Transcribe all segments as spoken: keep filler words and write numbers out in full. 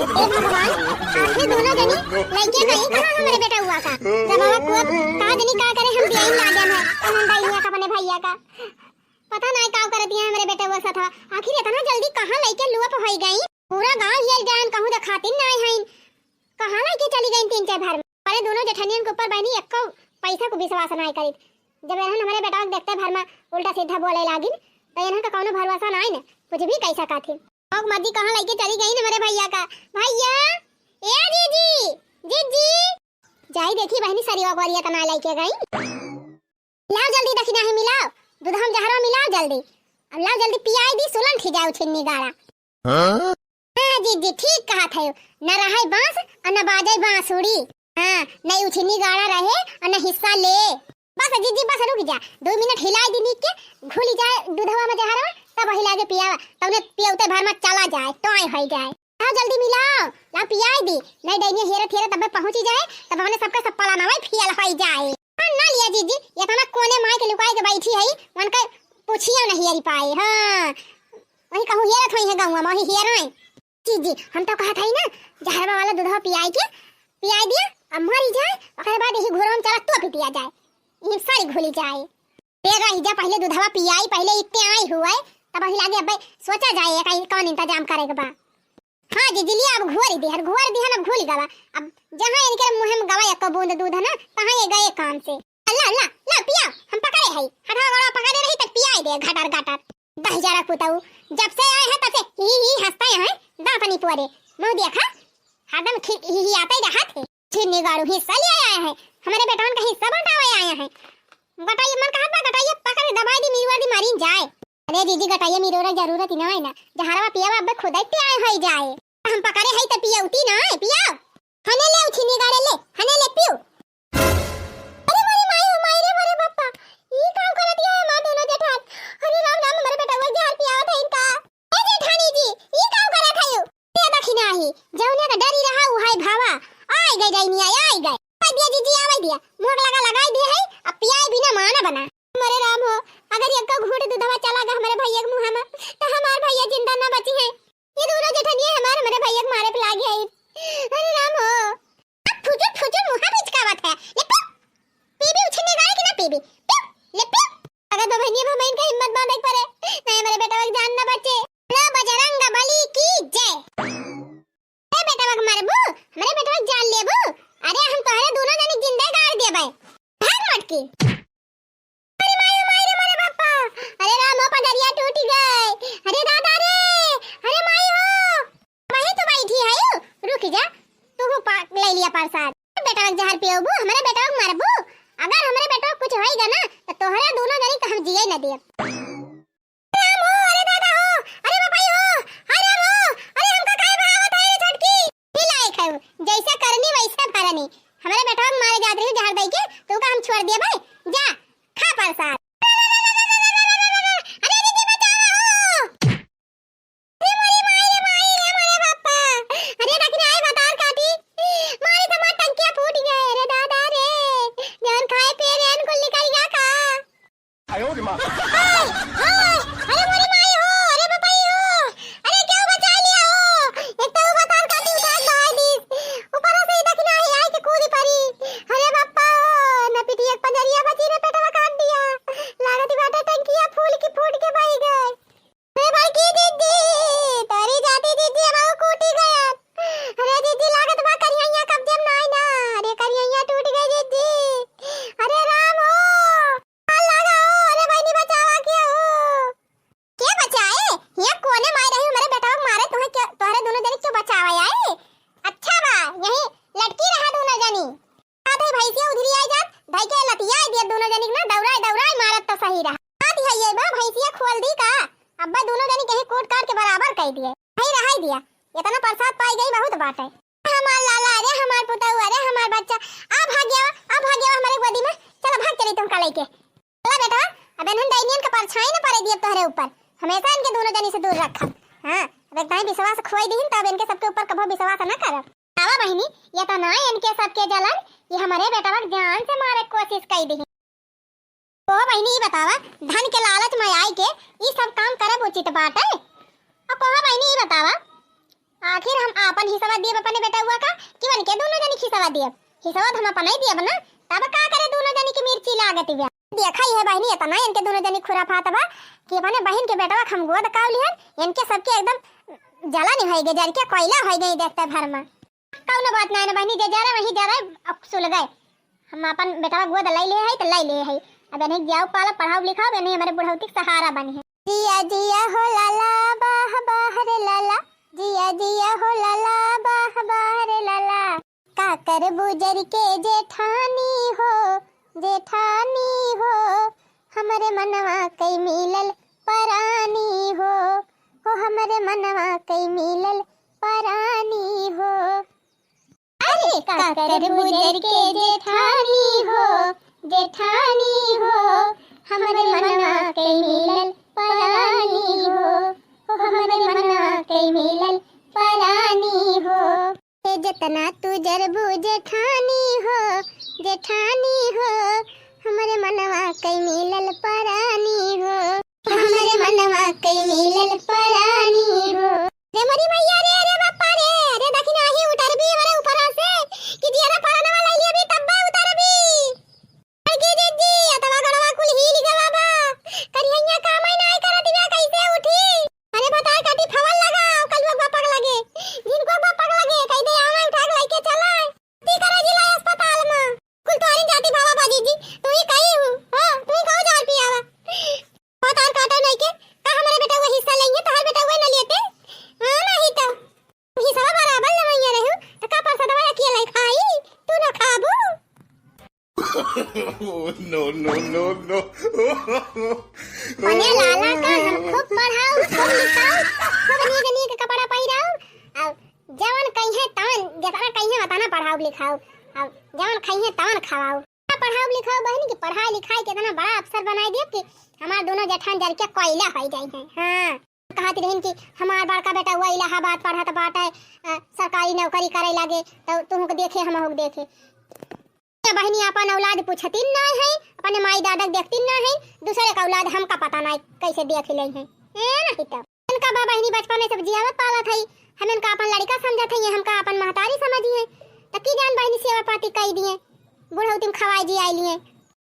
हे भगवान, आखिर दुनो जनी लइके गई कहाँ हमरे बेटउआ का? जब अब कोत का जनी का करे, हम बियाई ना देन है, हम डाइनिया का अपने भइया का। पता नाहीं का करत है हमरे बेटउआ साथ। आखिर इतना जल्दी कहाँ लइके लुअप होइ गई? पूरा गाँव हियल जान, कहूँ देखातिन नाहीं हइन। कहाँ लइके चली गई तीन चार भर में? अरे दुनो जेठनियन के ऊपर बहिनी एक्को पैसा को विश्वास नाहीं करित। जब इन्हन हमरे बेटवा के देखते भर में उल्टा सीधा बोले लागिन, तो इन्हन का कौनो भरोसा नाहीं न, कुछ भी कहि सकत ही। मौक मर्जी कहाँ लइके चली गई न हमरे भइया का। भइया, ए जीजी, जीजी। जाई देखी बहिनी सरिया गोरिया तना लइके गई। लाओ जल्दी दखिना ही मिलाओ, दूध हम जहरवा मिलाओ जल्दी। अब लाओ जल्दी पियाई दी, सुलन थी जाओ छिन्नी गाड़ा। हाँ? हाँ जीजी, ठीक कहत है, न रहे बांस और न बाजे बांसुरी। हाँ, न उछिन्नी गाड़ा रहे और न हिस्सा ले। बस जीजी, बस रुक जा, दो मिनट हिलाई दी नीक के, घुली जाए दूधवा में जहरवा, तब हिला के पियावा, तब उन्हें पियौते भर में चला जाए, टॉय होइ जाए। आओ जल्दी मिलाओ, ला पियाई दी, नहीं डैनिया हेरत हेरत तब्बे पहुँची जाए, तब हमने सबका सब पलाना वही फियल होइ जाए। हाँ, ना लिया जीजी, इतना कोने माई के लुकाई के बैठी है, उनका पूछियो नहीं हेरी पाए। हाँ, वही कहूँ हेरत होई है गाँव में, वही हेराए। जीजी, हम तो कहत हई ना, जहरवा वाला दूधवा पियाई के, पियाई दिया, अब मरी जाए, ओकरे बाद यही घुरवा में चला तो भी पिया जाए, यही सारी घुली जाए। बेरा ही जा पहले दूधवा पियाई, पहले इतने आई हुए, तब वही लागे अब्बे सोचा जाए, एक आई कौन इंतजाम करे के बा। हाँ जीजी, लिया अब घोरी दिहन, घोरी दिहन, अब घुली गवा। अब जहाँ इनके मुँह में गवा एक बूंद दूध है ना, तहाँ ये गए काम से। ला, ला, ला, पिया, हम पकड़े हई। हथवा गोड़वा पकड़े रही त पियाई दे, घटर, घटर। दहिजरा पुतऊ, जब से आए हैं तब से ही, ही हँसते हैं, दाँत नहीं पोरे। मुँह देखा, हरदम खि-, ही, ही आते रहत है। छिन्नी गाड़ू हिस्सा ले आए हैं, हमरे बेटवन का हिस्सा बँटावे आए हैं। गटइया मन कहत बा, गटइया पकड़ के दबाई दी, मिरुआ दी मारिन जाए। अरे जीजी, गटइया मिरुआ जरूरत ही ना है ना, जहरवा पियावा अब्बे खुदे पियाए होइ जाए। हम पकड़े हई त पियौती ना है, पियाओ। हने ले उछिन्नी गाड़े ले, हने ले पियो। अरे मोरी माई हो माई रे मोरे बापा, ई का करत है हमार दोनों जेठान? अरे राम राम, हमरे बेटवा के जहर पियावत है इनका। ए जेठानी जी, ई का करत है यू? ये दखिना ही, जौने का डरी रहा उ है भावा। आइ गए डैनिया, आइ गए। आइ दिया जीजी, आइ दिया। मुँह लगा लगाई दिए है, अब पियाए बिना माना बना। अरे राम हो, अगर यक्को घूँट दूधवा चला गा हमरे भइया के मुँह में, तो हमार भइया जिंदा ना बची है। ये दोनों जेठनिया हमार, हमरे भइया के मारे पे लागी है। अरे राम हो। अब फुजुर फुजुर मुँह बिचकावत है। ले पी। पीबी उछिन्नी गाड़े कि ना पीबी? पी। ले पी। अगर बबहिनिया बबहिन का हिम्मत बांधे के परे, नहीं हमरे बेटवा के जान ना बचे। बोलो बजरंग बली की जय। ए बेटवा के मारबू? हमरे बेटवा के जान लेबू? अरे हम तोहरे दोनों जनी जिंदे गाड़ देबे। भाग मटकी। अरे माई, ओ माई रे, मोरे बापा। अरे राम हो, पजरिया टूट गए। अरे दादा रे, अरे माई हो। वहीं तो बैठी है यू, रुक जा। तू हो पा-, ले लिया प्रसाद। बेटवा के जहर पियोबू, हमरे बेटवा के मारबू। अगर हमरे बेटवा के कुछ होइगा ना, तो तोहरे दोनों जनी के हम जिए न देब। राम हो, अरे दादा हो, अरे बापाई हो, अरे राम हो, अरे हमका काहे बहावत है रे छोटकी? ही लायक है, जैसे करनी वैसे भरनी। हमरे बेटवा के मारे जात रही जहर दई के, तो का हम छोड़ दिए भाई? जा, खा प्रसाद। अरे दीदी बचावा हो। अरे मोरी माई रे माई रे मोरे बापा। अरे दखिना आई भतार काटी। मारी तो मार टंकिया फूट गए रे दादा रे। जौन खाए पिए रहे कुल निकल गया का? आयो रे माँ। हाय, हाय, अरे मोरी माई हो, अरे बपाई हो। अरे क्यों बचा लिया हो? एक तो वो भतार काटी उठा के बहाई दी। ऊपर से ही दखिना आई आई के कूदी परी। अरे बापा हो, न पिटी एक पजरिया बची न पेटवा काट दिया। लागत बाटे टंकिया फूल की फूट के बही गए। अरे बड़की दीदी, तोरी जाती दीदी अब वो कूटी गया। अरे दीदी, लागत बा करिहैया कब्जे में नाई ना। अरे करिहैया टूट गई दीदी। अरे राम हो, हाल लगा हो। अरे बहिनी बचावा के हो। के बचाए? हिया कोने माई रही हमरे बेटवा के मारे, तुम्हें क्या, तोहरे दोनों जनी क्यों बचावे आए? अच्छा बा, यही लटकी रहा दोनों जनी। आते भैंसिया उधरी आई जात, धई के लतियाई दिया दोनों जनी के ना, दौड़ाई दौड़ाई मारत तो सही रहा। आती है ये बा, भैंसिया खोल दी का? अब्बा दोनों जनी कहीं कूट काट के बराबर कर दिए। नहीं रहाई दिया, इतना प्रसाद पाई गई बहुत बात है। हमार लाला, अरे हमार पुतहु, अरे हमार बच्चा, आ भाग्या, आ भाग्या हमारे गोदी में, चलो भाग चली तुमका लेके। चला बेटा, अब इन्हन डैनियन का परछाई न पड़े दिए तोहरे ऊपर, हमेशा इनके दोनों जनी से दूर रखब। हाँ, अब एक दाई विश्वास खोई दीहिन, तब इनके सबके ऊपर कभो विश्वास न करब। आवा बहिनी, ये तो ना इनके सबके जलन, ये हमारे बेटवा के जान से मारे के कोशिश कई दीहिन। कोहो बहिनी, ई बतावा, धन के लालच में आई के ई सब काम करब उचित बाटे? और कोहो बहिनी, ई बतावा, आखिर हम आपन हिसवा दियब अपने बेटउआ का कि उनके दुनो जनी हिसवा दियब? हिसवा त हम अपने दियब ना, तब का करे दुनो जनी के मिर्ची लागत बा। देखा ही है बहिनी, एतना इनके दुनो जनी खुराफात बा कि अपने बहिन के बेटवा के हम गोद काव लिहन, इनके सबके एकदम जलन होइ गए, जरि के कोइला होइ गए देखते भर में। कउनो बात नाहीं ना बहिनी, जे जरे वही जरे, अब सुलगइ। हम आपन बेटवा गोद लइ ले है त लइ ले है। अब इन्हें जियाउ पालब, पढ़ाउ लिखाउ, इन्हें हमरे बुढ़ौती के सहारा बनी है। जिया जिया हो लाला, बाह बाह रे लाला, जिया जिया हो लाला, बाह बाह रे लाला। का करबू जरि के जेठानी हो, जेठानी हो, हमरे मनवा कइ मिलल परानी हो, हो हमरे मनवा कइ मिलल परानी हो। अरे का करबू जरि के जेठानी हो, जेठानी हो, हमरे मनवा कइ मिलल परानी हो, हो हमरे मनवा कइ मिलल परानी हो। ए जेतना तू जरबू जेठानी हो, जेठानी हो, हमरे मनवा कइ मिलल परानी हो, हमरे मनवा कइ मिलल परानी हो। रे मोरी मैया रे, रे बापा रे, रे दखिनाही उतरबी हमरे ऊपरा से, कि जियरा परानवा लइ लियबी तब्बे उतरबी। बड़की जिज्जी, अतवा गड़वा कुल हिल गवा बा। करिहइया कामइ नाहीं करत बिया, कइसे उठी? अरे भतार काटी फवल लगाउ, कलुआ बापक लगे। जिनको बापक लगे, कहि दे आवा उठा के लइके चला। ती करे जिला अस्पताल में। कुल तोहरी जाति भावा बा जिज्जी, तू ही कही हूँ, हाँ, तू ही कहो जार पियावा। भतार काटा नहीं के, का हमरे बेटउआ हिस्सा लेइहैं, तोहर बेटउआ न लेते? हाँ, नहीं तो। हिस्सा बराबर लेवइया रहू, त का परसदवा अकेले खाई? तू न खाबू? Oh, no, no, no, no। मने लाला का हम खूब पढ़ाऊ, खूब लिखाऊ, खूब नीक नीक कपड़ा पहिराऊ, अउर जवन कहिहैं तवन, जेतना कहिहैं ओतना पढ़ाऊ लिखाऊ, अउर जवन कहिहैं तवन खवाऊ। पढ़ाऊ लिखाऊ बहिनी कि पढ़ाई लिखाई के एतना बड़ा अफसर बनाइ दिया कि हमार दुनो जेठान जरि के कोइला होइ गई हैं। हाँ। कहत रहिन कि हमार बड़का बेटउआ इलाहाबाद पढ़त बाटे, अ, सरकारी नौकरी करे लागे, त तुहूँ के देखे, हमहूँ के देखे। ये बहिनी आपन औलाद पूछतिन नाहीं है, अपने माई दादा के देखतिन नाहीं है, दूसरे का औलाद हमका पता नाहीं कइसे देख लेइहैं। ए नहीं तो। इनका बा बहिनी बचपन से जियावत पालत है, हम इनका आपन लड़िका समझत है, ये हमका आपन महतारी समझिहैं। त की जान बहिनी सेवा पाती कइ दिए, बुढ़ौती में खवाई जियाइ लिए।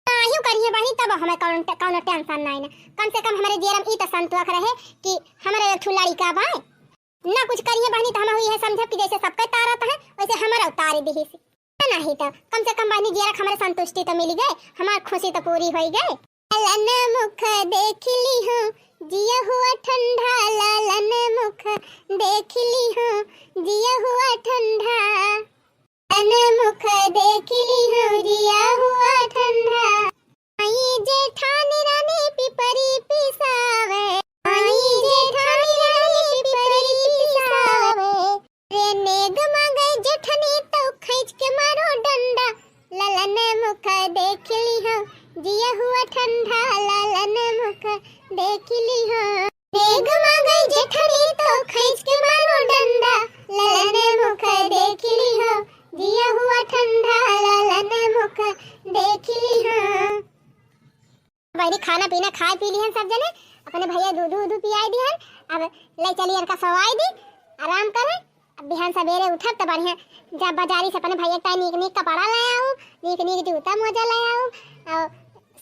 नाहीं करिहैं बहिनी, तब हमें कौन टे-, कौनो tension नाहीं ना। कम से कम हमरे जियरा में ई त संतोष रहे कि हमरे एक ठो लड़िका बा। ना कुछ करिहैं बहिनी, त हम हुई है समझब कि जैसे सबके तारत हैं, वैसे हमरा उतारे दिहिस। नाहीं त कम से कम बहिनी जियरा के हमरे संतुष्टि त मिलि गए, हमार खुशी त पूरी होइ गए। लालन मुख देखि लिहौं, जिया हुआ ठंडा, लालन मुख देखि लिहौं, जिया हुआ ठंडा। लालन मुख देखि लिहौं, जिया हुआ ठंडा। आई जेठानी रानी पिपरी पिसावे, आई जेठानी रानी पिपरी पिसावे। रे नेग मांगे जेठनी तो खींच के मारो डंडा, लालन मुख देखि लिहौं, जिया हुआ ठंडा, लालन मुख देखि लिहौं। नेग मांगे जेठनी तो खींच के मारो डंडा, लालन मुख देखि लिहौं, जिया हुआ ठंडा, लालन मुख देखि लिहौं। बहिनी खाना पीना खाए पी लिहन सब जने, अपने भइया दूध दूध पियाई दिहन। अब लइ चली इनका सोवाई दी, आराम करे। अब बिहान सबेरे उठब त बढ़िया जब बजारी से अपने भइया के ताई नीक नीक कपड़ा लइ आउब, नीक नीक जूता मोजा लइ आउब, अउर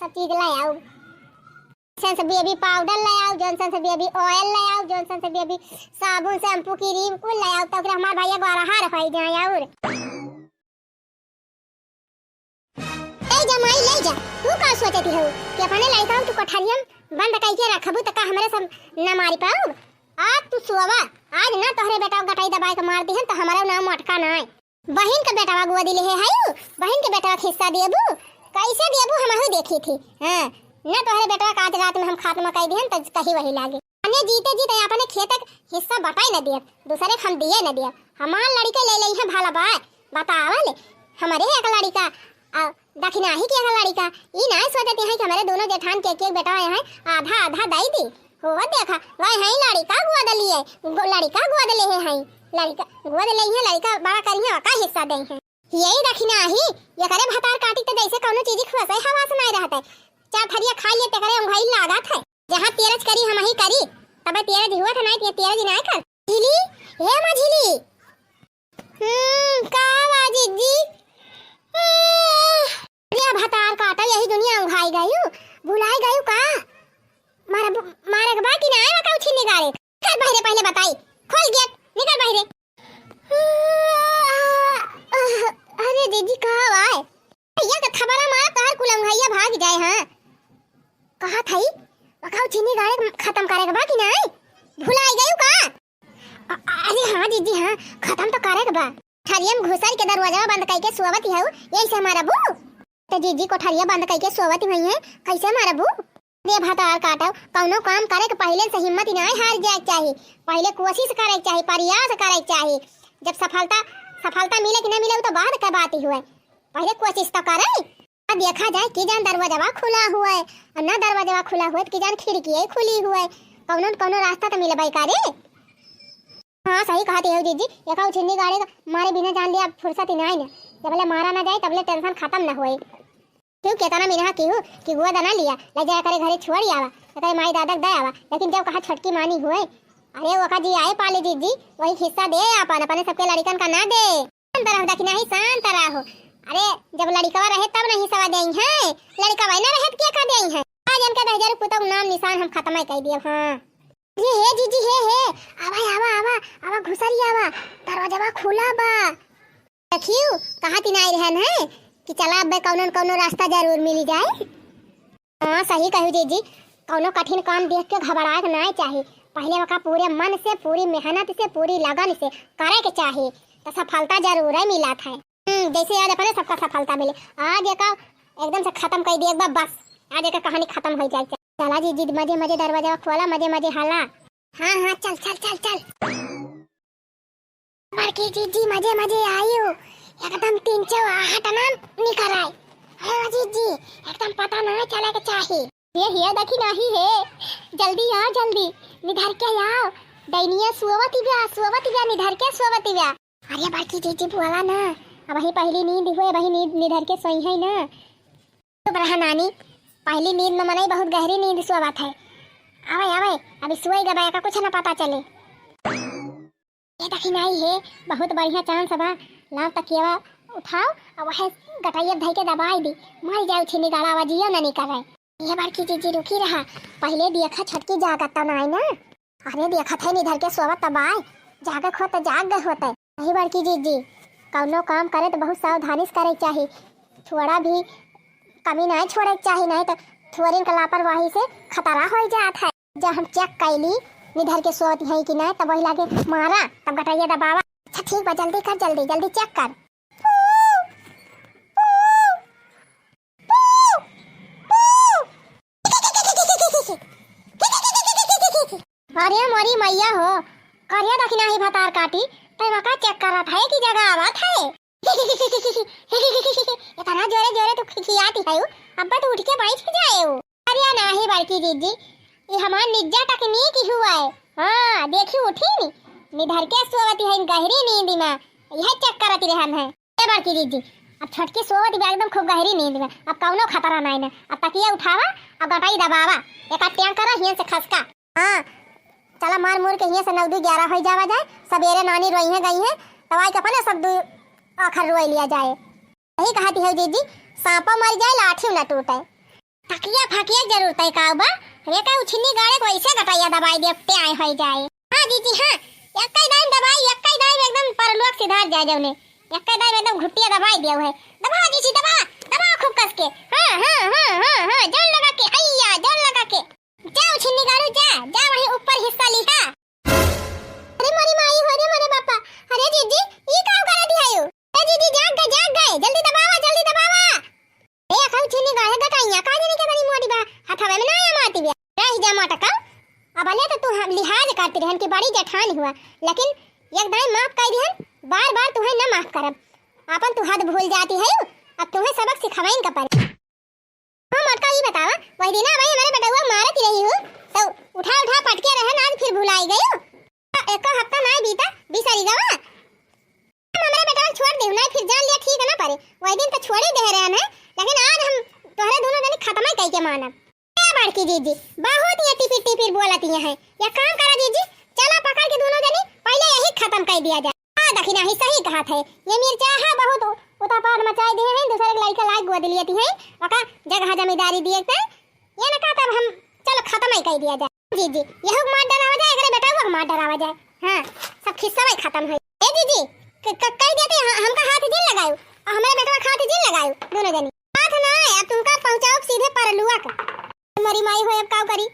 सब चीज लइ आउब। Johnson से baby powder लइ आउब, Johnson से baby oil लइ आउब, Johnson से baby साबुन, shampoo, cream कुल लइ आउब, त ओकरे हमार भइया गोरहार होइ जाए। अउर लइ जा माई, लइ जा। तू का सोचति हऊ कि अपने लइका तू कोठरिया में बंद कइके रखबू त का हमरे सब न मारि पाउब? आज तू सोवा, आज न तोहरे बेटवा गटई दबाइ के मार दिहन त हमरे नाम मोटका नाहीं। बहिन के बेटवा गोदी लेहे हऊ, बहिन के बेटवा के हिस्सा देबू, कइसे देबू हमहू देखी थी। हाँ, न तोहरे बेटवा का आज रात में हम खात्मा कइ दिहन त कही वही लागे। अपने जीते जीते अपने खेत के हिस्सा बटाइ न दियब, दूसरे के हम दिए न दियब। हमार लड़िका लइ लइहैं भला बाय, बतावल, हमरे एक लड़िका, आ, दखिनाही के एक लड़िका, ई नाहीं सोचति हैं कि हमरे दुनो जेठान के एक एक बेटवा हैं, आधा आधा दइ दी। हो देखा, वह हैं लड़िका गोद लिए, गो-, लड़िका गोद लेहे हैं, लड़िका गोद लेहे हैं, लड़िका बड़ा करिहैं, ओका हिस्सा देइहैं। यही दखिनाही, एकरे भतार काटी त जइसे कउनो चीज खुआसै हवास नाहीं रहत है। चार थरिया खाइ ले तेकरे ओंघाई लागत है। जहाँ तेरज करी हमहीं करी, तबे तेरज हुआ था नाहीं, ते तेरज नाहीं कर। इली, हे मझिली। हम्म, का बा जीजी? अरे भतार काटा, यही दुनिया उघाई गयू, भुलाई गयू का? मारे, मारे के बा कि ना आए का उछिन्नी गाड़े? निकल बहिरे पहिले बताई, खोल गेट, निकल बहिरे। अरे जीजी का बा? भैया के थबड़ा मारा तोहर कुलंघैया भाग जाए, हाँ। कहत हई, वका उछिन्नी गाड़े खतम करे के बा कि ना आए? भुलाई गयू का? अ-, अरे हाँ जीजी हाँ, खतम तो करे के बा। कोठरिया में घुसर के दरवाजा बंद कइके सोवत हऊ, यही से मरबू? तो जीजी कोठरिया बंद कइके सोवत हुई है, कैसे मरबू? रे भतार काटो, कौनो काम करे के पहिले से हिम्मत ही ना हार जाए के चाही। पहिले कोशिश करे के चाही, प्रयास करे के चाही। जब सफलता, सफलता मिले कि ना मिले, उ तो बाद के बात ही हुए। पहिले कोशिश तो करे। अब देखा जाए कि जान दरवाजवा खुला हुए, और ना दरवाजवा खुला हुए तो कि जान खिड़की खुली हुए, कौनो न कौनो रास्ता तो मिलबे करे। हाँ, सही कहत हऊ जीजी, एका उछिन्नी गाड़े का मारे बिना जान लिया फुर्सत ही नाई न। जबले मारा ना जाए, तबले tension खतम ना होए। क्यों केतना मिनहा केहू कि गोद ना लिया, ले जाए करे घरे छोड़ आवा, करे माई दादा के दे आवा, लेकिन जब कहा छोटकी मानी हुए, अरे ओका जी आए पाले जीजी, वही हिस्सा दे आपन, अपने सबके लड़िकन का ना दे। शांत रहो दखिनाही, शांत रहो। अरे जब लड़िकवा रहे तब नहीं सवा देई है, लड़िकवा ना रहे तो के का देई है? आज इनके दहिजर पुतौ नाम निशान हम खतम कर दिए, हाँ। ये हे जीजी, हे, हे, आवा, आवा, आवा, आवा, घुसरी आवा, दरवाजवा खुला बा। देखियो, कहा तिनाई रहन है कि चला अब कौनो न कौनो रास्ता जरूर मिली जाए। हाँ, सही कहू जीजी, कौनो कठिन काम देख के घबराए के नाई चाही। पहिले ओका पूरे मन से, पूरी मेहनत से, पूरी लगन से करे के चाही, तो सफलता जरूर है मिलत है। हम्म, जैसे आज अपने सबका सफलता मिले, आज एका एकदम से खतम कर दिए एक बार बस, आज एका कहानी खतम हो जाए। चला जीजी, मजे मजे दरवाजा खोला, मजे मजे हाला। हाँ, हाँ, चल, चल, चल, चल। बड़की जीजी, मजे मजे आयु, एकदम तीन चौ आहट ना निकर आए। हाँ जीजी, एकदम पता ना चले के चाही। ये, ये दखिनाही हे, जल्दी आ, जल्दी निधर के आओ। डैनिया सोवत बिया, सोवत बिया, निधर के सोवत बिया। अरे बड़की जीजी बोला ना, अबही पहली नींद हुए, अबही नींद निधर के सोई है ना। चुप रहा नानी, पहली नींद में मनई बहुत गहरी नींद सोवत है। आवे, आवे, अभी सोई गबा का कुछ ना पता चले। ये दखिनाही हे, बहुत बढ़िया chance बा। लाओ तकियावा उठाओ, अब वह गटैया धई के दबाई दी, मर जाओ छिन्नी गाड़ा आवाजियो ना निकल रहे। ये बड़की जीजी रुकी रहा, पहले देखा छोटकी जागत तो नाई ना। अरे देखत है निधर के सोवत तब आए, जागत होत जाग गए होते। नहीं बड़की जीजी, कौनो काम करे तो बहुत सावधानी से करे के चाही, थोड़ा भी कमी नहीं छोड़े के चाही, नहीं तो थोड़िन के लापरवाही से खतरा हो जात है। जब हम check कैली निधर के सोवत है कि नहीं, तब वही लागे मारा, तब गटैया दबावा। अच्छा ठीक बा, जल्दी कर, जल्दी, जल्दी check कर। अरे मोरी मैया हो, करिया दखिनाही भतार काटी, तै वका check करत है कि जगावत है? इतना जोरे जोरे तू खिखियाती है, अब तो उठ के बैठ जाए। अरे नाही बड़की जीजी, ये हमार निज्जा तकनीक ही हुआ है। हाँ, देखी उठी नी, निधर के सोवती है गहरी नींद में, यह check करती रहन है। ए बड़की जीजी, अब छोटकी सोवत बा एकदम खूब गहरी नींद में, अब कौनो खतरा नहीं ना। अब तकिया उठावा, अब गटाई दबावा, एक टेंग करा हियन से खसका। हाँ, चला मार मुर के हियन से नौ दू ग्यारह हो जावा जाए, सबेरे नानी रोई है गई है, तब आई के अपने सब दू आखर रोई लिया जाए। यही कहती है जीजी, सांपो मर जाए लाठी न टूटे। तकिया फकिया जरूर तय का बा, रे का उछिन्नी गाड़े को ऐसे गटैया दबाई दे, अब ते आए हो जाए। हाँ जीजी हाँ, एक कई दाई दबाई, एक कई दाई एकदम परलोक सिधार जाए जौने। एक्का दाई एकदम घुटिया दबाई दिया है। दबा जीजी, दबा, दबा खूब कस के। हाँ, हाँ, हाँ, हाँ, हाँ, जान लगा के, अइया, जान लगा के। जा उछिन्नी गाड़ू, जा, जा वहीं ऊपर हिस्सा लिहा। अरे मोरी माई हो रे मोरे बापा। अरे जीजी, ई का कर दिया हो? ए जीजी, जाग गए, जाग गए, जल्दी दबावा, जल्दी दबावा। ए, अखऊ छिन्नी गाहे गटैया, का जाने के बड़ी मोटी बा, हथवे में ना आया माटी बा। रह जा मोटका, अबले तो तू हम लिहाज करती रहन कि बड़ी जेठान हुआ, लेकिन एक दाई माफ कर दिहन, बार बार तुहे न माफ करब। आपन तू हद भूल जाती है, अब तुहे सबक सिखवाइन का पड़े। हाँ मोटका, ई बतावा, वही दिन भाई हमारे बेटउआ मारत रही हो, तो उठा उठा पटके रहन, आज फिर भुलाई गयो। एको हफ्ता ना बीता, बिसरी गवा। हमरे बेटवा छोड़ देहु, नहीं फिर जान लिया ठीक ना परे। वही दिन तो छोड़ ही दे रहे हैं, लेकिन आज हम तोहरे दोनों जने खत्म ही कई के मानब। ए बड़की जीजी, बहुत ही टिपिर टिपिर बोलत ही हैं। या काम करा जीजी, चला पकड़ के दोनों जने पहले यही खतम कइ दिया जाए। हाँ, देखी नाही, सही कहत है। ये मिर्चा है बहुत उ-, उतापात मचाइ दिहे हैं, दूसरे के लड़का लाइक गोद लियत हैं, ओका जगह जमींदारी दिए थे। ये ना कहता अब हम, चलो खतम ही कइ दिया जाए। जीजी, यहू के मार डरावा जाए, एकरे बेटवा के मार डरावा जाए। हाँ, सब खिस्सा में खतम है। ए जीजी, क-, क-, कहि देते हैं, हमका हाथ जिन लगायू, और हमरे बेटवा के हाथ जिन लगायू, दूनो जनी। हाथ ना, अब तुमका पहुँचाउब सीधे परलुआ का। मरी माई होए, अब काउ करी?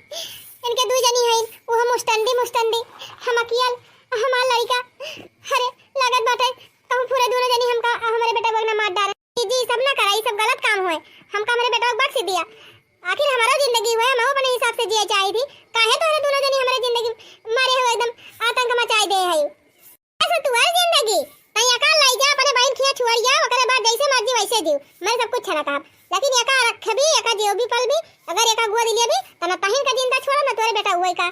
इनके दुइ जनी हइन, उहो मुस्टंडी, मुस्टंडी, हम अकियल, हमार लड़िका। अरे, लागत बाटे, कहूँ फुरे दूनो जनी हमका, हमरे बेटवा के ना मार डारे। जीजी, ई सब ना करा, ई सब गलत काम होए। हमका हमरे बेटवा के बख्श दिया। आखिर हमरो जिंदगी होए, हमहू अपने हिसाब से जिए चाही थी। काहे तोहरे दूनो जनी हमरे जिंदगी मारे हो, एकदम आतंक मचाइ दे है। ऐसे तू हर जिंदगी तई अकाल लाई जा, अपने बहिन खिया छुअर जा, ओकरे बाद जैसे मर्जी वैसे जीव, मैं सब कुछ ना कहब, लेकिन एका रखबी, एका जीव भी पलबी, अगर एका गोद लेबी, त ना तहिन का जिंदा छोड़ब, ना तोरे बेटा हुए का।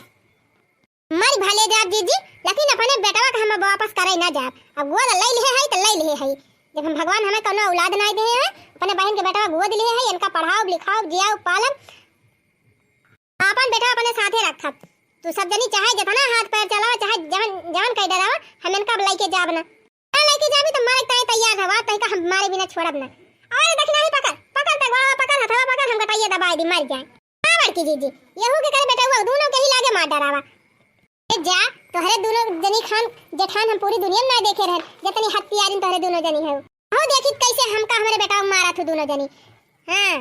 मर भले जाब जीजी, लेकिन अपने बेटवा का हम अब वापस करे ना जाब। अब गोद ले लिहे है त ले लिहे है, जब हम भगवान हमें कौनो औलाद ना दे है, अपने बहिन के बेटवा गोद लिहे है, इनका पढ़ाओ लिखाओ, जियाओ पालन, आपन बेटा अपने साथे रखब। तू सब जनी चाहे जितना हाथ पैर चलावा, चाहे जवन, जवन कह डरावा, हम इनका अब लइके जाब ना। ना लइके जाबी तो मारे ताई तैयार रहा, तई का हम मारे बिना छोड़ब ना। अरे देख नाही, पकड़, पकड़ ते गोड़वा पकड़, हथवा पकड़, हमका ताइये दबाई दी, मर जाए। हाँ बड़की जीजी, यहू के करे बेटा हुआ, दोनों के ही लागे मार डरावा। ए जा, तोहरे दोनों जनी खान जेठान हम पूरी दुनिया में ना देखे रहन, जितनी हत्यारिन तोहरे दोनों जनी है। हो देखी कैसे हमका हमरे बेटा मारा थू दोनों जनी। हाँ।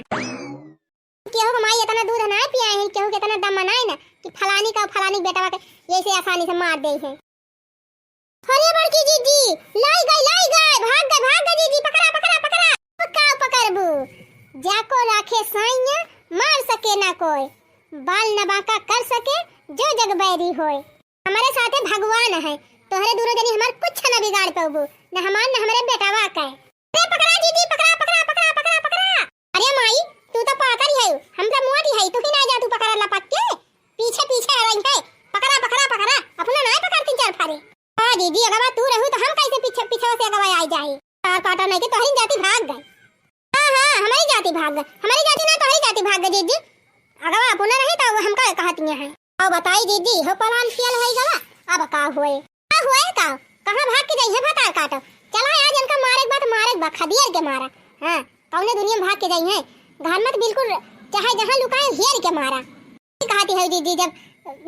केहू के माई इतना दूध ना पियाए हैं, केहू के इतना दम मनाए ना कि फलानी का फलानी के बेटवा के ऐसे आसानी से मार दे हैं। अरे बड़की जीजी, लाई गई, लाई गई, भाग गई, भाग गई जीजी, पकड़ा, पकड़ा, पकड़ा। ओ का पकड़बू? जाको राखे साइया, मार सके ना कोई, बाल न बांका कर सके, जो जग बैरी होए। हमरे साथे भगवान है, तोहरे दोनों जनी हमार कुछ न बिगाड़ पउबू, न हमार न हमरे बेटवा के। अरे पकड़ा जीजी, पकड़ा, पकड़ा, पकड़ा, पकड़ा, पकड़ा। अरे माई, तू तो पातर ही है, हम तो मोटी है, तू ही ना जा, तू पकड़ा लपक के, पीछे पीछे आ रही है, पकड़ा, पकड़ा, पकड़ा, अपना ना पकड़ तीन चार फारे। हाँ जीजी, अगवा तू रहू तो हम कैसे पीछे पीछे से अगवा आई जाए? तार काटा नहीं कि तोहरी जाति भाग गई। हाँ, हाँ, हमारी जाति भाग गई, हमारी जाति ना तोहरी जाति भाग गई जीजी। अगवा अपना रही तो हमका कहती है। अब बताई जीजी, हो पलान कियल है गवा, अब का होए? का होए का? कहाँ भाग के जाई है भतार काटो? चला आज इनका मारे के बाद मारे के बा, खदियर के मारा। हाँ, कौने दुनिया में भाग के जाई है? घर में तो बिल्कुल चाहे जहाँ लुकाए, हेर के मारा। कहती है जीजी, जब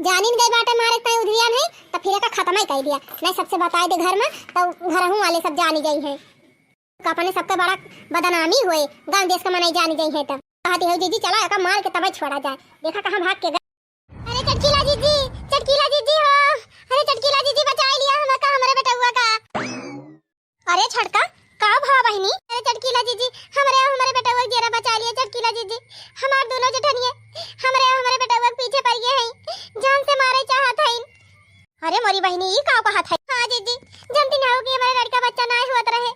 जानिन गए बाटे मारे ताई उधिया नहीं, तो फिर एका खत्म ही कर दिया। नहीं सबसे बताई दे घर में, तो घरहू वाले सब जानी गई है। का अपने सबके बड़ा बदनामी होए, गाँव देश के मनई जानी गई है तब। कहती है जीजी, चला एका मार के तबे छोड़ा जाए, देखा कहाँ भाग के गए। अरे चटकीला जीजी, चटकीला जीजी हो, अरे चटकीला जीजी बचाई लिया हमका, हमरे बेटउआ का। अरे छटका, का भवा बहिनी? अरे चटकीला जीजी, हमरे, हमरे बेटउआ के जेरा बचाई लिया चटकीला जीजी, हमार दोनों जेठनिए हमरे, हमरे बेटउआ के पीछे पड़ गए हैं, जान से मारे चाहत हईन। अरे मोरी बहिनी, ई का कहत है? हाँ जीजी, जानती ना हो कि हमारे लड़का बच्चा ना होत रहे,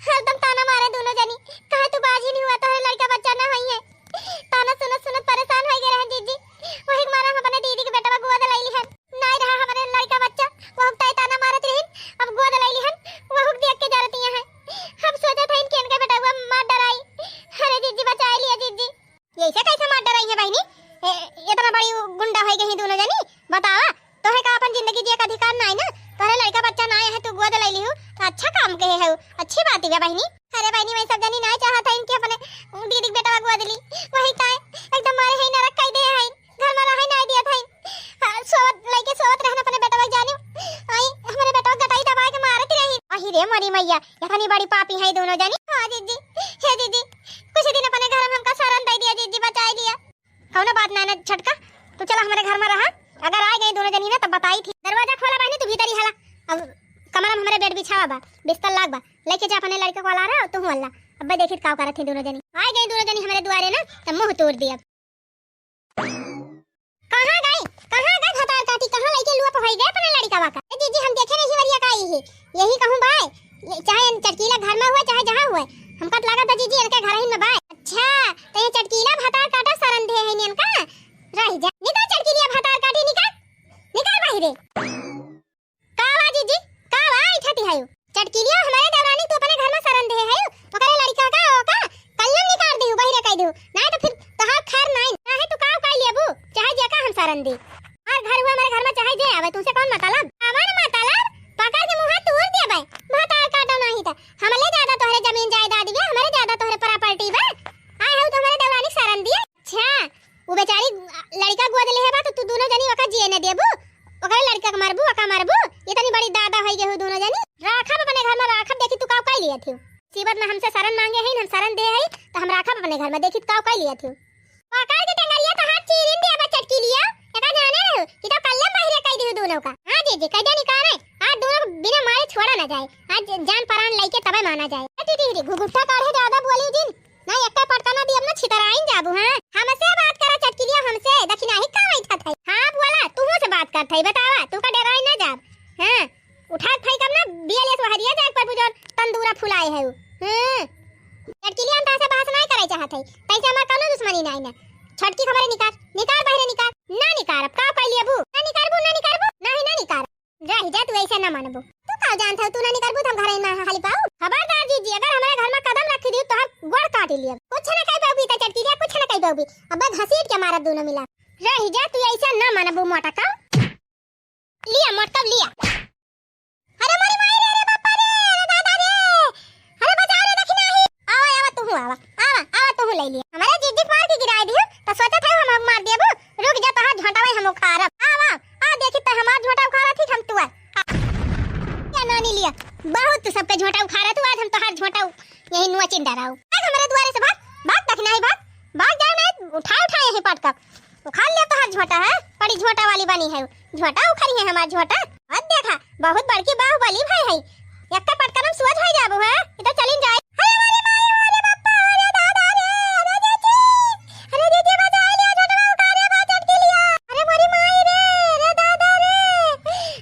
हरदम ताना मारे दोनों जनी, कहे तू बाझिन हुआ, तोहरे लड़का बच्चा ना होई है। ताना सुनत सुनत परेशान हो गए रहे जीजी, वही के मारे हम अपने दीदी के बेटवा गोद ले लिहन। नाई रहा हमारे लड़का बच्चा, वो ताई ताना मारत रहिन, अब गोद ले लिहन, वो देख के जरतिया है। हम सोचत हईन कि इनके बेटवा मार डराई। अरे जीजी बचाई लिया जीजी। ये ऐसे कैसे मार डराई है बहिनी? ए, इतना बड़ी गुंडा हो गई दोनों जनी, बतावा, तोहे का अपन जिंदगी जिए का अधिकार नाई ना? तोहरे लड़का बच्चा नाई है, तू गोद ले लिहू, तो अच्छा काम कहे है, अच्छी बात है बहिनी। अरे बहिनी, वही सब जनी नाई चाहत है इनके अपने दीदी के बेटवा गोद ली, वही ताए एकदम मारे है नरक कह दे है, घर में रहे नाई दिया था। हाँ, सोवत, लइके सोवत रहन अपने बेटवा के जानियो, आई हमरे बेटवा गटाई दबाए के मारत रही। अही रे मोरी मैया, इतनी बड़ी पापी है दोनों जनी। हाँ जीजी, हे जीजी, कुछ दिन अपने घर में हमका शरण दे दिया जीजी, बचाई लिया। कौनो बात ना, ना छटका, तू चला हमारे घर में रहा। अगर आ गई दोनों जनी ना तब बताई थी। दरवाजा खोला बहिनी, तू भीतर ही हला। अब कमरा में हमारे बेड बिछावा बा, बिस्तर लाग बा, लेके जा अपने लड़के को अला रहा, तू हल्ला। अब देखित का करत थी दोनों जनी। आ गई दोनों जनी हमारे दुआरे ना, तब मुंह तोड़ दिया। कहाँ गए, कहाँ गए भतार काटी, कहाँ लइके लुआ पहुँच गए अपने लड़िकावा का? ए जीजी, हम देखे नहीं वरिया का ही, यही कहूँ बाय, ये चाहे चटकीला घर में हुए, चाहे जहाँ हुए, हमका तो लागत बा जीजी इनके घर ही में बाय। अच्छा, तो ये चटकीला भतार काटा शरण दे है इनका? रह जा, निकल चटकीलिया भतार काटी, निकल, निकल बाहिरे। का बा जीजी? का बा? इठा तिहायु। चटकीलिया हमारे देवरानी तू अपने घर में शरण दे है, ओकरे लड़का का, ओका कल्लम निकाल दिहु, बहिरे कह दिहु। नहीं तो फिर तोहार खैर नहीं, चाहे तू का उपाय लेबू, चाहे जेका हम शरण दी। हमार घर हुआ हमारे घर में चाहे जे आवे, तुमसे कौन मतलब? कौन मतलब? पकड़ शरण माँगे हइन, हम शरण देहे हई, त हम राखब अपने घर मा। देखित काउ कइ लियत हउ। पकड़ के टेंगरिया त हाथ चीरिन दिया बा चटकिलिया। एका जाने रहो कि तो कल्ले बहिरे कइ दिहु दुनो का। हाँ जीजी, कइ दे निकारे। आज दुनो बिना मारे छोड़ा न जाए। आज जान परान लइके तबे माना जाए। ए टिटहिरी, घुघुट्ठा काढ़े ज्यादा बोली जिन। ना एक्के पटका ना दियब ना छितराइन जाबू, हाँ? हमसे बात करा चटकिलिया, हमसे। दखिनाही का बैठत है? हाँ बोला, तुहू से बात करत है, बतावा, तू का डेराइ ना जाब। हाँ, उठा के फेंकब ना, बी एल एस वहरिया जाए पर बुझो तंदूरा फुलाए है उ। हाँ। चटकिलिया, हम तहसे बहस नाहीं करे चाहत है, तैसे हमार कौनो दुश्मनी नाहीं ना। छोटकी खबरे निकार, निकार बहिरे निकार। ना निकारब, का कइ लियबू? ना निकारबू, ना निकारबू, नाहीं ना निकार। रहि जा, तू अइसे ना मनबू। तू का जानत हउ, तू ना निकरबू त हम घरे ना हाली पाउब। खबरदार जीजी, अगर हमरे घर मा कदम रखि दिउ, तोहार गोड़ काटि लियब। कुछ ना कइ पउबी, त चटकिलिया कुछ ना कइ पउबी। अब्बे घसीट के मारब दुनो मिला। रहि जा, तू अइसे ना मनबू मोटका। लिया मोटका, लिया। अरे मोरी माई रे, अरे बापा रे, अरे दादा रे। अरे बचाओ रे, दखिनाही। आवा, आवा, तुहू आवा। आवा, आवा, तुहू लइ लिया। हमरे जीजी क मार के गिराइ दिहु, त सोचत हउ हम मार देबू। रुक जा, तोहार झोंटवा हम उखारब। आवा, आ देखी त हमार झोंटा उखारत ही हम तुअर। आ, या नानी लिया, बहुत तू सबके झोंटा उखारत हउ, आज हम तोहार झोंटा उ-, यही नुआ चिंदा रहू। भाग हमरे दुआरे से भाग, भाग दखिनाही भाग, भाग जा नहीं, उठाए उठाए यही पटकब। उखार ले तोहार झोंटा है, बड़ी झोंटा वाली बनी है, झोंटा उखरी है हमार झोंटा। अब देखा, बहुत बड़की बाहुबली भई है, एक्के पटकन में सोझ होइ जाबू है, ई तो चलिन जाए। अरे मोरी माई, अरे बापा, अरे दादा रे, अरे जीजी, अरे जीजी बचाइ लिया, झोंटवा उखारे बा चटकिलिया। अरे मोरी माई रे, अरे दादा रे,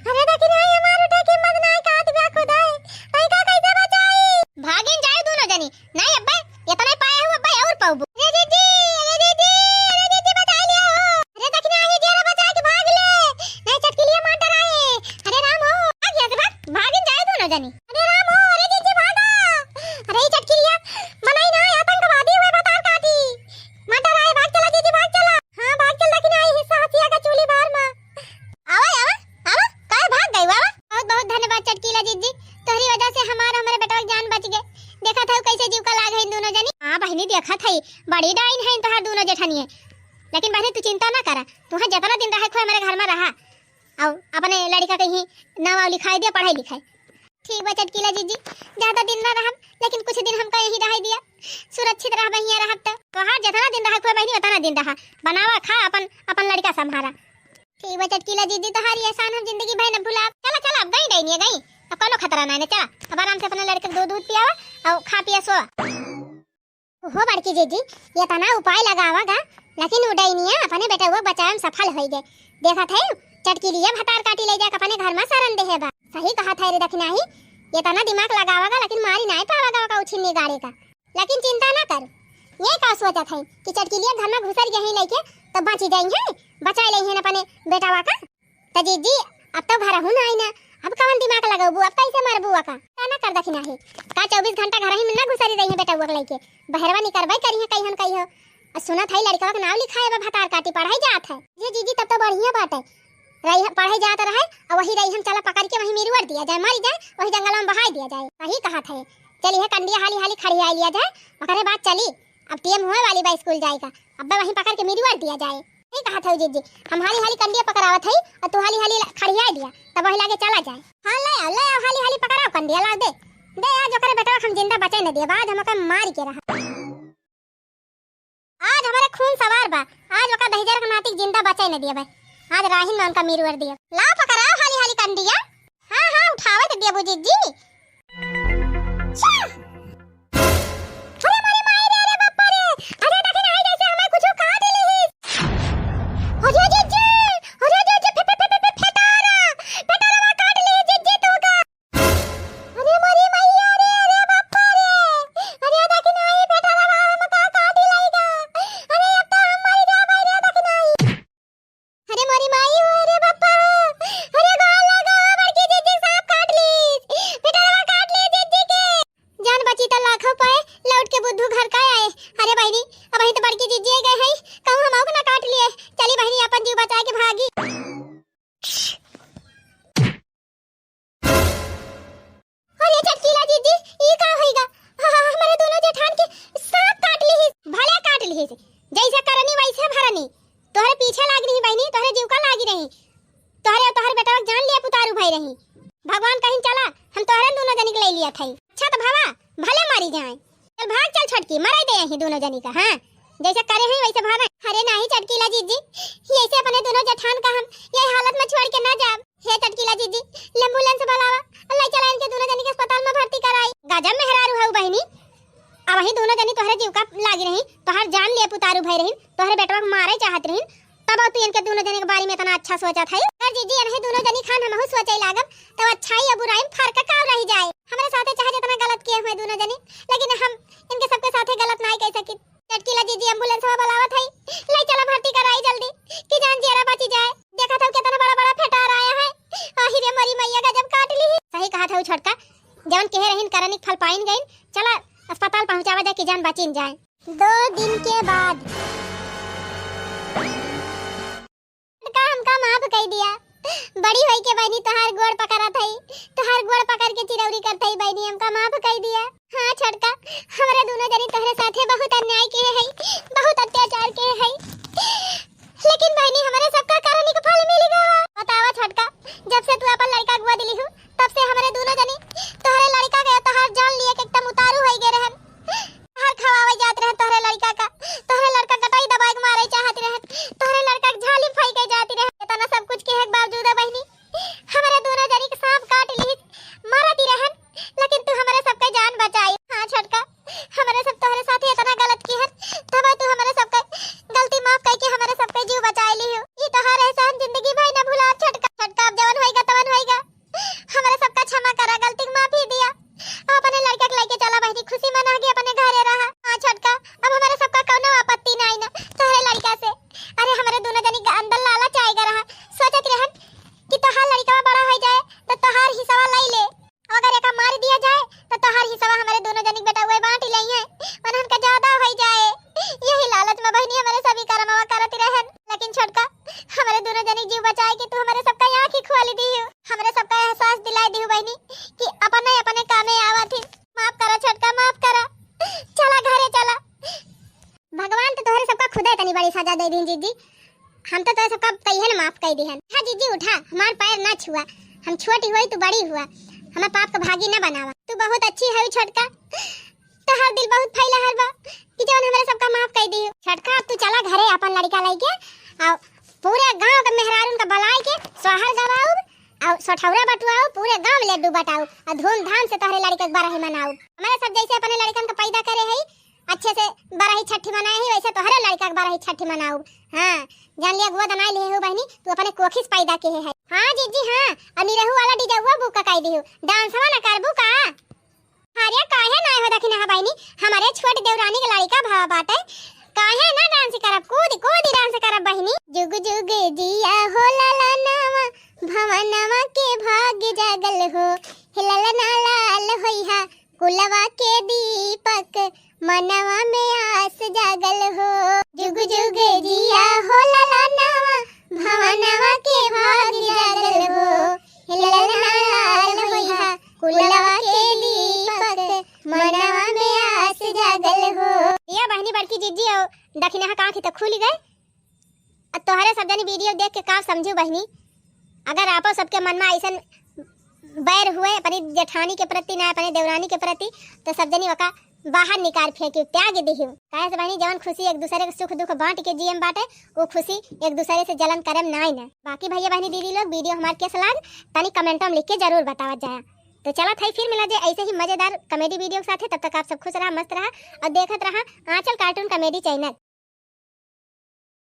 अरे दखिनाही हमार उठे की हिम्मत नाहीं, काट बा खुदाई, तई का कैसे बचाई? भागिन जाए दुनो जनी, नाहीं अब्बे, एतने पाए हउ अब्बे अउर पउबू। अरे जीजी, अरे जीजी, अरे जीजी बचाइ लिया हो। अरे दखिनाही जियरा बचाइ के भाग ले। नाहीं चटकिलिया मार डराए। अरे राम हो, भाग यहाँ से भाग, भागिन जाए दुनो जनी। अरे राम हो, अरे जीजी भागा। अरे ई चटकिलिया, मनई ना, आतंकवादी हुए भतार काटी। मार डराए, भाग चला जीजी, भाग चला। हाँ, भाग चल दखिनाही हिस्सा हसिया का चूल्ही बार मा। आवा, आवा, आवा, काहे भाग गई आवा? बहुत बहुत धन्यवाद चटकीला जीजी, तोहरी वजह से हमार, हमरे बेटवा के जान बच गए। देखत हउ कैसे जीव का लाग है इन दुनो जनी। हाँ बहिनी, देखत हई, बड़ी डाइन है इन तोहार दुनो जेठनिए। लेकिन बहिनी तू चिंता ना करा, तुहे जेतना दिन रहे खोए हमरे घर मा रहा, अउ अपने लड़िका कहीं नाम लिखाइ दिया, पढ़ाई लिखाई। ठीक बा चटकीला जीजी, ज्यादा दिन ना रहब, लेकिन कुछ दिन हमका यहीं रहइ दिया, सुरक्षित रहब, यहीं रहब त। तोहार जेतना दिन रहे खोए बहिनी, ओतना दिन रहा, बनावा खा, अपन, अपन लड़िका संभारा। ठीक बा चटकीला जीजी, तोहार ई एहसान हम जिंदगी भर न भुलाब। चला, चला, अब गई डैनिया, गई, अब कौनो खतरा नाहीं, चला, अब आराम से अपने लड़िका के दूध, दूध पियावा अउ खा पिया सो। हो बड़की जीजी, एतना उपाय लगावा गा, लेकिन उ डैनिया अपने बेटवा बचावे में सफल होइ गए। देखत है, चटकीलिया भतार काटी लइ जाके अपने घर मा शरण देहे बा। सही कहत है रे दखिनाही, एतना दिमाग लगावा गा, लेकिन मारी नाहीं पावा गा ओका उछिन्नी गाड़े का। लेकिन चिंता ना कर, ये का सोचत है कि चटकीलिया घर मा घुसर गई लइके, तो बची जाई है, बचाइ लइहैं अपने बेटवा का। त जीजी, अब तो घरहू ना आई ना, अब कवन दिमाग लगउबू, अब कैसे मरबू ओका? का ना कर दखिनाही, का चउबीस घंटा घरही में ना घुसरी रही है बेटवा के लइके, बहरवा निकरबे करी है कहियो न कहियो। अउ सुनत है लड़िकवा के नाम लिखाए बा भतार काटी पढ़ाई जात है। जी जीजी, तब तो बढ़िया बात है, रही पढ़ाई जात रहे, अउ वही रही हम चला पकड़ के वही मिरुअर दिया जाए, मरी जाए, वही जंगल में बहाई दिया जाए। सही कहत है, चली है कंडिया हाली हाली खड़ियाइ लिया जाए, ओकरे बाद चली। अब टेम होए वाली बा स्कूल जाए का, अब्बे वहीं पकड़ के मिरुअर दिया जाए। सही कहत हउ जीजी, हम हाली हाली कंडिया पकड़ावत हई अउ तू हाली हाली खड़ियाइ दिया, तब वही लागे चला जाए। हाँ, ले आओ, ले आओ, हाली हाली पकड़ाओ कंडिया, ला दे। दे, आज ओकरे बेटवा के हम जिंदा बचे न दियब, आज हम ओके मार के रहा। आज हमरे खून सवार बा, आज ओका दहिजर के नाती के जिंदा बचे न दियब, आज राहिन में उनका मिरुअर दियब। ला पकड़ाओ हाली हाली कंडिया। हाँ, हाँ, उठावत दियबू जीजी। छा! अरे मोरी माई रे, अरे बापा रे, अरे दखिनाही जैसे हमें कुछ काट लिहिस। अरे जीजी, अरे जीजी, फे-, फे-, फे-, फे-, फे-, फेटारा, फेटारवा काट लिहिस जीजी तोहका। अरे मोरी मैया रे, अरे बापा रे, अरे दखिनाही फेटारवा हमका काट लइगा। अरे अब तो हम मर जाबे रे दखिनाही। अरे मोरी माई हो, अरे बापा हो, अरे गोड़ लगा, बड़की जीजी सांप काट लीस, पेटवा काट लीस जीजी के। जान बची त लाखों पाए, लौट के बुद्धू घर का आए। अरे बहिनी, अबहीं त बड़की जीजी गए हैं, कहूँ हमहू के ना काट लिए। चली बहिनी, अपन जीव बचा के भागी। अरे चटकीला जीजी, ई का होइगा? हा, हा, हमरे दोनों जेठान के सांप काट लिहिस। भले काट लिहिस, जैसे करनी वैसे भरनी। तोहरे पीछे लागी रही बहिनी, तोहरे जीव का लागी रही। तोहरे अउ तोहर बेटवा के जान लिया पुतारू भई रही। भगवान कहिन चला, हम तोहरे दोनों जनी के ले लिया थई। अच्छा त भवा, भले मरी जाए। चल भाग, चल छोटकी, मराई दे यहीं दुनो जनी का। हाँ, जैसे करे हैं वैसे भावे। अरे नाही चटकीला जीजी, यैसे अपने दुनो जेठान का हम यही हालत में छोड़ के ना जाब। हे चटकीला जीजी, ले एम्बुलेंस बुलावा, ले चला इनके दुनो जनी के अस्पताल में भर्ती कराई। गजब मेहरारू हऊ बहिनी, अबहीं दुनो जनी तोहरे जीव का लागी रही, तोहार जान लिए पुतारू भई रही, तोहरे बेटवा के मारे चाहत रही, तब तू इनके दुनो जनी के बारे में इतना अच्छा सोचत है। अगर जीजी अबहीं दुनो जनी खान हमहू सोचे लागब, तब अच्छाई और बुराई में फर्क का रह जाए। हमरे साथे चाहे जितना गलत किए हुए दुनो जनी, लेकिन हम इनके सबके साथे गलत नाई कह सकी। चटकीला जीजी एम्बुलेंस में बुलावत है, ले चला भर्ती कराई जल्दी, कि जान जियरा बची जाए। देखत हो कितना बड़ा बड़ा फेटार आया है। आही रे मोरी मैया, गजब काट ली। सही कहा था छोटका, जवन कहे रहीन करनी के फल पाइन गइन। चला अस्पताल पहुँचावा जाए कि जान बचिन जाए। दो दिन के बाद। छोटका, हमका माफ कई दिया। बड़ी होई के बहिनी तोहार गोड़ पकड़त हई, तोहार गोड़ पकड़ के चिरौरी करत हई बहिनी, हमका माफ कई दिया। हाँ छोटका, हमरे दुनो जनी तोहरे साथे बहुत अन्याय किहे हई, बहुत अत्याचार किहे हई, लेकिन बहिनी हमरे सबका करनी के फल मिल गवा। बतावा छोटका, जब से तू अपन लड़का गोद लिहू, तब से हमरे दुनो जनी तोहरे लड़का के, तोहार जान लिए के एकदम उतारू होई गए रहन। तोहर खवावे जात रहे तोहरे लड़का का, तोहरे लड़का गटाई दबाए के मारे चाहत रहे, तोहरे लड़का के झाली फई के जात रहे। इतना सब कुछ के बावजूद बहिनी, हमरे दुनो जनी के सांप काट ली, मारत ही रहन, लेकिन तू हमरे सबके जान बचाई। हाँ छोटका, हमरे सब तोहरे साथे इतना गलत किहन, तब तू हमरे सबके गलती माफ कई के हमरे सबके जीव बचाए ली हो। ई तोहार एहसान जिंदगी भर न भुलाब छोटका। छोटका, अब जवन होइगा तवन होइगा, हमरे सबका क्षमा करा, गलती के माफी दिया। अब अपने लड़का के लेके चला बहिनी, खुशी मना के अपने घरे रहा। हाँ छोटका, अब हमरे सबका कौनो आपत्ति नाई ना तोहरे लड़का से। अरे हमरे दुनो जनी के अंदर लालच आइगा रहा, सोचत रहन कि तोहार लड़का बड़ा हो जाए तो तोहार हिस्सा ले ले, अगर एका मार दिया जाए तो तोहार हिस्सा हमरे दुनो जनी के बेटा उहे बांट लेइहैं, उन्हन का ज्यादा हो जाए। यही लालच में बहिनी हमरे सभी करमवा करत रहन। लेकिन छोटका, हमरे दुनो जनी जीव बचाए के तू हमरे सबका आँखी खोल दिहू, हमरे सबका एहसास दिलाए दिहू बहिनी कि अपने अपने कामे आवत ही। माफ करा छोटका, माफ करा, चला घरे चला। भगवान तो तोहरे सबका खुदे इतनी बड़ी सजा दे दीन जीजी, हम तो तोहरे सबका तइहे न माफ कई दिहन। हाँ जीजी उठा, हमार पैर ना छुआ, हम छोटी हुई तू बड़ी हुआ, हमें पाप का भागी ना बनावा। तू बहुत अच्छी है छोटका, तोहर दिल बहुत फैला हर बा कि जवन हमरे सबका माफ कई दिहू। छोटका, अब तू चला घरे अपन लड़का लेके, और पूरे गांव के मेहरारून का बुलाए के सोहर गवाऊ, और सठौरा बटुआऊ, पूरे गांव में लड्डू बटाऊ, और धूमधाम से तोहरे लड़का के बरही मनाऊ। हमरे सब जैसे अपने लड़कन का पैदा करे है, अच्छे से बरही छठी मनाए ही, वैसे तोहरे लड़का के बरही छठी मनाऊ। हाँ, जान लिया गोद नाई लिहे हो बहिनी, तू अपने कोखी से पैदा किहे है। हाँ जीजी हाँ, और निरहू वाला डीजे बुक कई दिहू, डांसवा ना करबू का? अरे काहे नाय हो दखिनहा बहिनी, हमरे छोट देवरानी के लड़का भवा बाटे, काहे ना डांस करब, कूद कूद डांस करब बहिनी। जुग जुग जिया हो ललनवा, भवनवा के भाग जागल हो, हे ललना लाल होइहा कुलवा के दीपक, मनवा में आस जागल हो। जुग जुग जिया हो ललनवा, भवनवा के भाग जागल हो, हे ललना लाल होइहा कुलवा के दीपक, मनवा में आस जागल हो। या बहिनी बड़की जीजी और दखिनहा का आँखी तो खुल गए। अब तोहरे सब जनी वीडियो देख के का समझू बहिनी, अगर आपो सबके मन में ऐसन बैर हुए अपनी जेठानी के प्रति ना अपने देवरानी के प्रति, तो सब जनी ओका बाहर निकाल फेंकी, त्याग दिहू। काहे से बहिनी, जवन खुशी एक दूसरे के सुख दुख बांट के जियम बाटे, वो खुशी एक दूसरे से जलन करम नाई ना। बाकी भैया बहिनी दीदी लोग, वीडियो हमार कैसा लाग, तनी कमेंटों में लिख के जरूर बतावत जाया। तो चलत है फिर मिला जे ऐसे ही मजेदार कॉमेडी वीडियो के साथे। तब तक आप सब खुश रहा, मस्त रहा और देखत रहा आंचल कार्टून कॉमेडी चैनल।